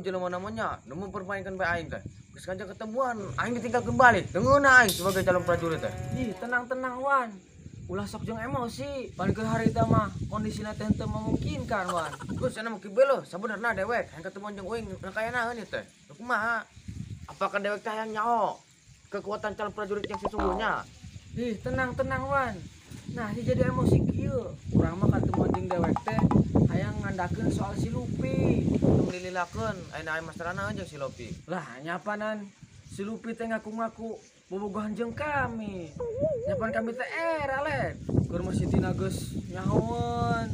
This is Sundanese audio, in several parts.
jelema namanya nu mempermainkan bae aing teh. Geus ngajak ketemuan, aing ditinggal kembali. Dengeuna aing sebagai calon prajurit teh. Ih, tenang-tenang Wan. Ulah sok jeung emosi. Pan keur harita mah kondisina teh teu memungkinkan Wan. Geus cenah mah kieu leuh, sabenerna dewek hayang ketemuan jeung uing na kayanaeun ieu teh. Kumaha? Apakah dewek teh hayang nyaho kekuatan calon prajurit yang sesungguhnya? Ih, tenang-tenang Wan. Nah, si jadi emosi kieu. Urang mah ketemuan jeung dewek teh hayang ngandakeun soal si Lupi. Tong dililakeun, ayeuna aya masalahna jeung si Lupi. Lah, nyapanan si Lupi teh ngaku-ngaku bobogohan jeung kami. Nyapan kami teh era len. Keur mah si Tina geus nyahoeun,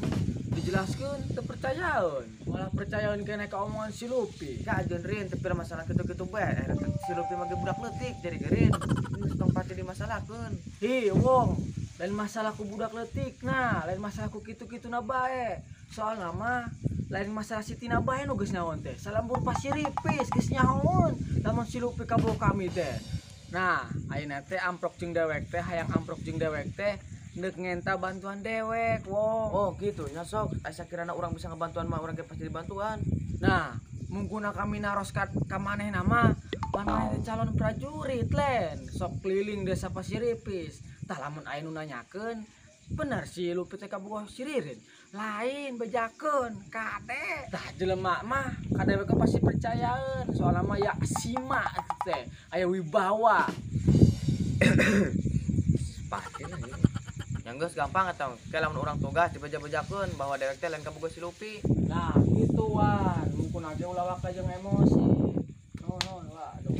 dijelaskeun teu percayaeun. Malah percayaeun keneh ka omongan si Lupi. Kajeun Rin, teu pira masalah kitu-kitu bae. Si Lupi mah ge budak leutik jadi geurin. Geus tong pati dimasalahkeun. Hi, wong. Lain masalah ku budak leutik nah, lain masalah ku kitu-kituna bae. Soalna mah lain masalah si Tina bae nu geus nyahoeun teh. Salambur Pasir Ripis geus nyahoeun lamun si Lupi kabogoh kami teh. Nah, ayeuna teh amprok jeung dewek teh hayang amprok jeung dewek teh neuk ngenta bantuan dewek, wong. Oh, gitu nya sok. Asa kirana urang bisa ngebantuan mah urang ge pasti dibantuan. Nah, mungkuna kami naros ka manehna mah, manehna calon prajurit len, sok keliling desa Pasir Ripis. Tah lamun aya nu nanyakeun, bener si Lupi teh kabogoh si Ririn. Lain bejakeun kade. Tah jelema mah ka dewek pasti percayaeun, soalna mah ya sima teh, aya wibawa. Pasti lah ieu. Yang geus gampang atau kayak lamun urang tugas dibeja-bejakeun bahwa dewek teh lain kabogoh si Lupi. Nah, gitu Wan, mungkun aja ulah waka jeung emosi. Nuhun, waduh.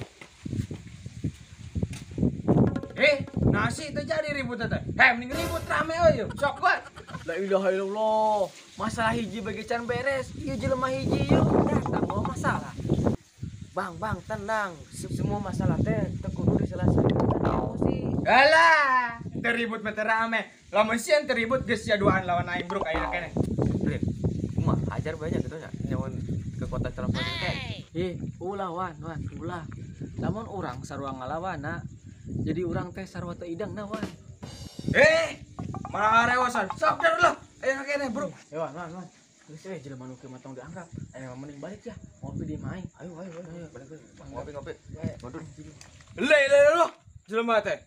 Nasi itu jadi ribut teh. Heh, mending ribut rame euy. Sok gua. La ilaha illallah. Masalah hiji bagi can beres, ieu jelema hiji ieu datang bawa masalah. Bang, bang, tenang. Semua masalah teh teu kudu diselesaikan emosi. Alah, teu ribut mah teu rame. Lamun sieun teu ribut geus sia duaan lawan aing bruk ayeuna keneh. Rin, kumaha ajar banyak gitu nya nyawan kekuatan calon prajurit teh. Ih, ulah Wan, Wan, ulah. Lamun urang sarua ngalawana, jadi urang teh sarua teu idang na Wan. Malah rewasan. Sok dar lah. Ayeuna keneh, Bro. Wan, Wan, Wan. Geus we jelema nu kieu mah tong dianggap. Ayeuna mah mending balik ya. Ngopi di imah aing. Ayo, ayo, ayo. Balik, balik. Ngopi, ngopi. Waduh. Le, le, le. Jelema teh.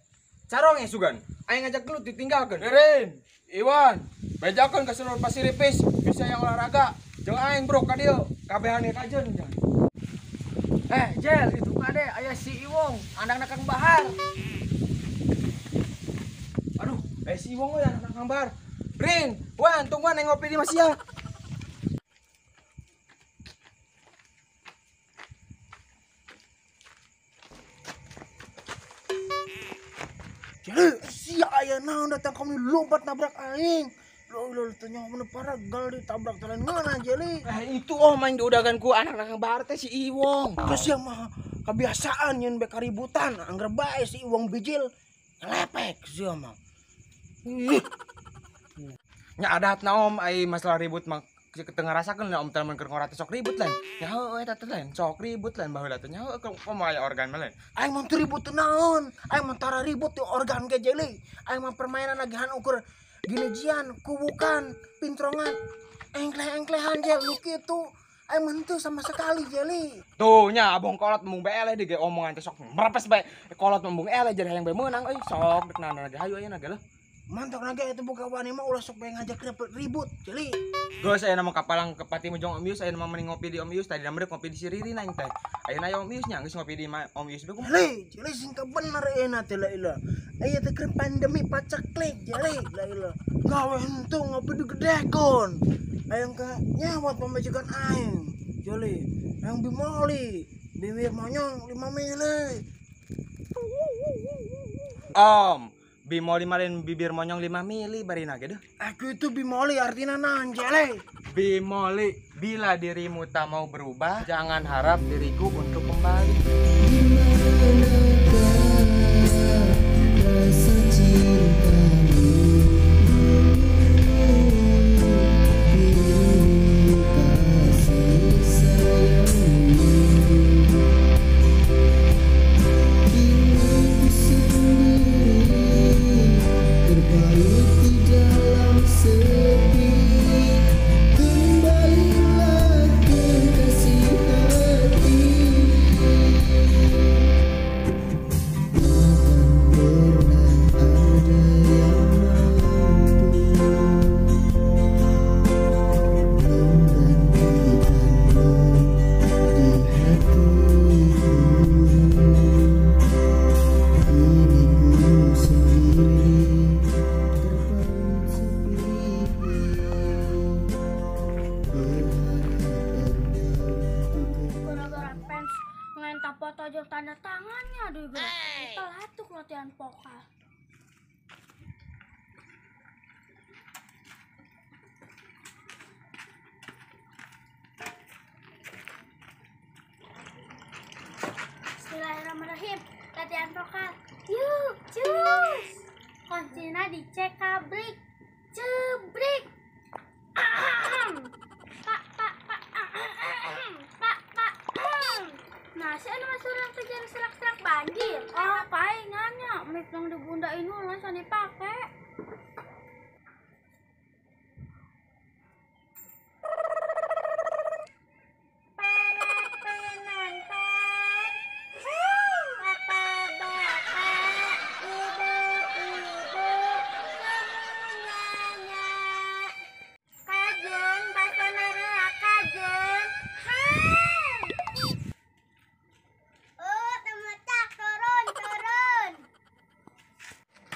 Carong sugan. Aing ngajak gelut ditinggalkeun. Rin, Iwan, bejakeun ka seluruh Pasir Ripis bisa yang olahraga. Jeung aing, Bro, ka dieu. Kabehane kajeun. Jel, itu kade aya si Iwong, anakna Kang Bahar. Aduh, si Iwong euy anak Kang Bahar. Rin, Wan, tungguan aing ngopi di Mas ya. Jadi si aya naon datang kami lompat nabrak aing. Loh, loh, tanya mana paragal ditabrak jalan mana jeli. Itu oh main diudagan ku anak Kang Bahar teh si Iwong. Terus yang mah kebiasaan nyeun bek kaributan, angger bae si Iwong bijil ngelepek sia mah. Nya adatna om ai masalah ribut mah teu ngarasakeun om teh mun keur ngora teh sok ribut lain. Nya heueuh eta teh lain sok ribut lain baheula teh nya heueuh komo aya organ mah lain. Aing mah teu ribut teu naon, aing mah tara ribut teu organ ge jeli. Aing mah permainan lagihan ukur ginejian, kubukan, pintrongan, engkleh-engklehan jel nu kitu. Aing mah henteu sama sekali jeli. Tuh nya abong kolot embung bae eleh di ge omongan teh sok merepes bae. Kolot embung eleh jadi hayang bae meunang euy sok dek naon ge hayu ayeuna ge leuh. Mantap naga itu buka wani mah ulah sok bae ngajak ribut jeli. Geus ayeuna mah kapalang ke Pati Mujong Om Yus ayeuna mah mending ngopi di Om Yus tadi mah ngopi di si Ririn aing teh. Ayeuna aya Om Yus nya geus ngopi di Om Yus bae kumaha. Jeli, jeli sing bener ayeuna teh la ilah. Aya teh keur pandemi paceklik jeli la ilah. Gawe henteu ngopi digedekeun. Hayang ka nyawat pamajikan aing. Jeli, hayang bimoli, bibir monyong 5 mili. Om, bimoli malin bibir monyong 5 mili barina ge deuh. Aku itu bimoli artinya naon jeli? Bimoli, bila dirimu tak mau berubah, jangan harap diriku untuk kembali. Rasa cintamu kasih sayangmu, kini ku sendiri terbalut di dalam sepi. Kembalilah kekasih hati. juga. Kita atuh latihan vokal. Bismillahirrahmanirrahim. Latihan vokal. Yuk, cus. Kuncinya dicek kabrik. Cebrik. Pak, pak, pak. Pak, pak. Nah, si anu masuk orang tujuan serak-serak banjir. Ah, palingannya mic yang di Bunda Inul langsung dipake.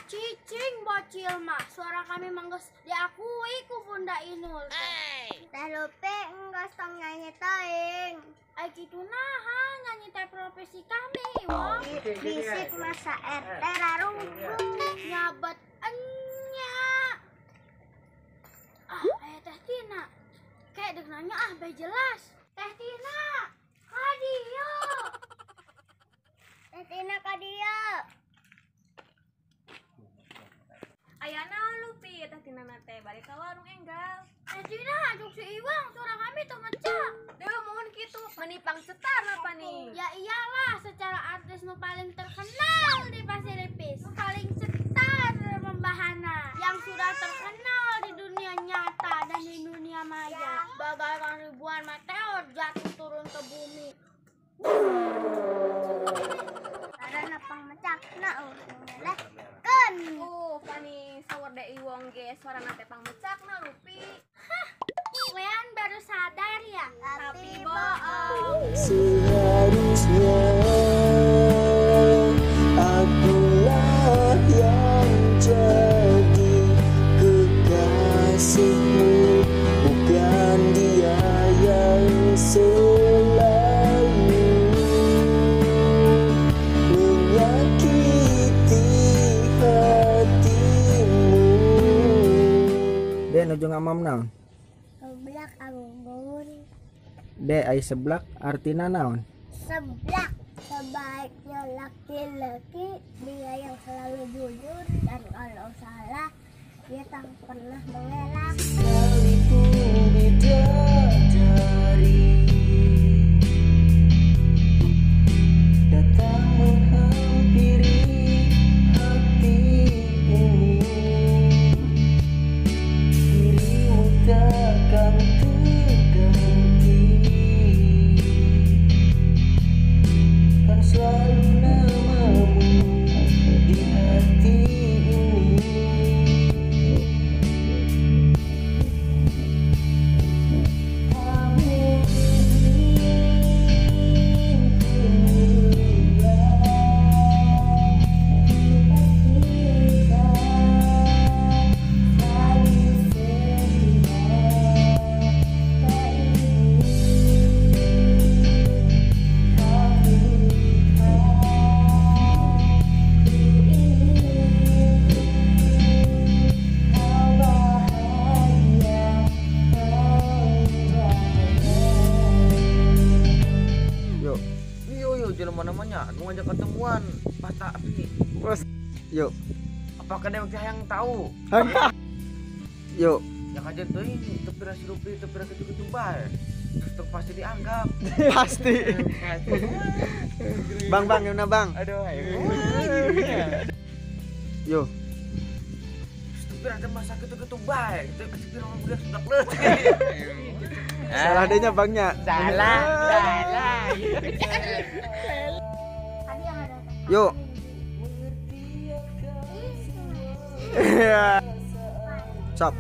Cicing bocil mah, suara kami mangges diakui ku Bunda Inul. Teh Lupi enggeus tong nyanyi teuing. Ai kitu naha nyanyi teh profesi kami, wong. Bisik masa RT rarungkung. Nyabet enya. Ah, aya Teh Tina. Kayak dek nanya ah, bae jelas. Teh Tina, ka dieu. Teh Tina ka dieu. Aya naon Lupi Teh Tina teh balik ka warung enggal. Teh Tina ajuk si Iwang, suara kami tuh mecah. Deuh mohon kitu menipang cetar apa nih? Ya iyalah, secara artis nu paling terkenal di Pasir Ipis, nu paling cetar membahana, yang sudah terkenal di dunia nyata dan di dunia maya. Bagaikan ribuan meteor jatuh turun ke bumi. Karena pangmecakna ngelehkeun. Pani sawar de Iwong ge suarana teh pangmecakna Lupi. Hah, wean baru sadar ya? Tapi bohong. Seharusnya akulah yang jadi kekasihmu, bukan dia yang selalu menyakiti hatimu. De nuju ngamam naon? Seblak anggur. De ai seblak artina naon? Seblak sebaiknya laki-laki dia yang selalu jujur dan kalau salah dia tak pernah mengelak. Sekalipun bidadari datang menghampiri hati ini, dirimu takkan terganti, kan selalu namamu di hati ini. Kamu ingin ku selalu setia Yuk, Yo yo jelema namanya nu ngajak ketemuan patah api. Yuk. Apakah dewek teh hayang tahu? Yuk. Ya kajian teuing teu pira si Lupi teu pira kitu-kitu bae. Terus teu pasti dianggap. Pasti. Bang bang, yuna bang. Aduh, ayo. Yo. Terus teu pira teh masa kitu-kitu bae. Teu pira orang budak budak leutik. Salah dehnya bangnya. Salah, salah. Tadi yang ada. Yuk. Iya. Sop.